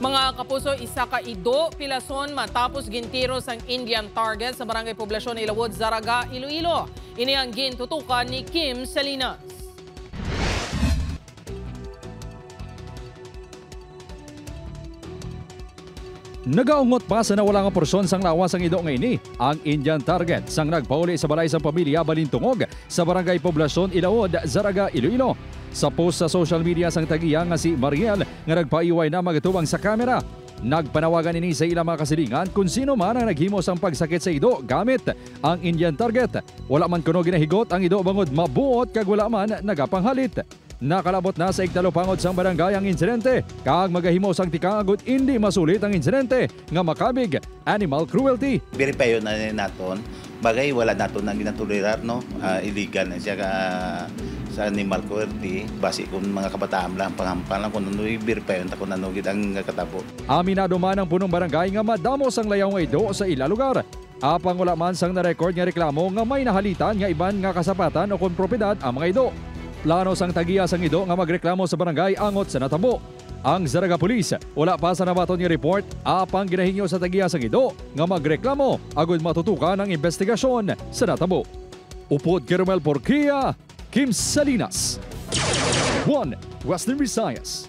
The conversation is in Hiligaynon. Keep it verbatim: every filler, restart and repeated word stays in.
Mga kapuso, isa ka ido pilason matapos gintiro sang Indian target sa Barangay Poblasyon Ilawod, Zaraga, Iloilo. Ini ang gintutukan ni Kim Salinas. Nagaungot pa sa nawala nga porsyon sang lawas sang ido nga ini, ang Indian target, sang nagpauli sa balay sang pamilya Balintungog sa Barangay Poblasyon Ilaod, Zaraga, Iloilo. Sa post sa social media sang tag-iya nga si Mariel, nga nagpaiway na magatubang sa kamera, nagpanawagan ini sa ilang mga kasilingan kon sino man ang naghimo sang pagsakit sa ido gamit ang Indian target. Wala man kuno ginahigot ang ido bangod mabuot kag wala man nagapanghalit. Nakalabot na sa igtalupangod sang barangay ang insidente, kag magahimo sang tikang agud indi masulit ang insidente nga makabig animal cruelty. Verify na ni naton, bagay wala naton na ginatolerar, no? Ah, illegal na siya ka, sa animal cruelty. Basi kung mga kabataan lang, pangampal lang kung ano, i-verify ta kung ano gid ang nakatabo. Aminado man ang punong barangay nga madamo sang layaw nga ido sa ila lugar. Apang wala man sang na-record nga reklamo nga may nahalitan nga iban nga kasapatan o kon propiedad ang mga ido. Plano sang tag-iya sang ido nga magreklamo sa barangay angot sa natabo. Ang Zaraga Police wala pa sa nabaton nga report apang ginahingyo sa tag-iya sang ido nga magreklamo agud matutukan ang investigasyon sa natabo. Upod kay Romel Porquia, Kim Salinas, One Western Visayas.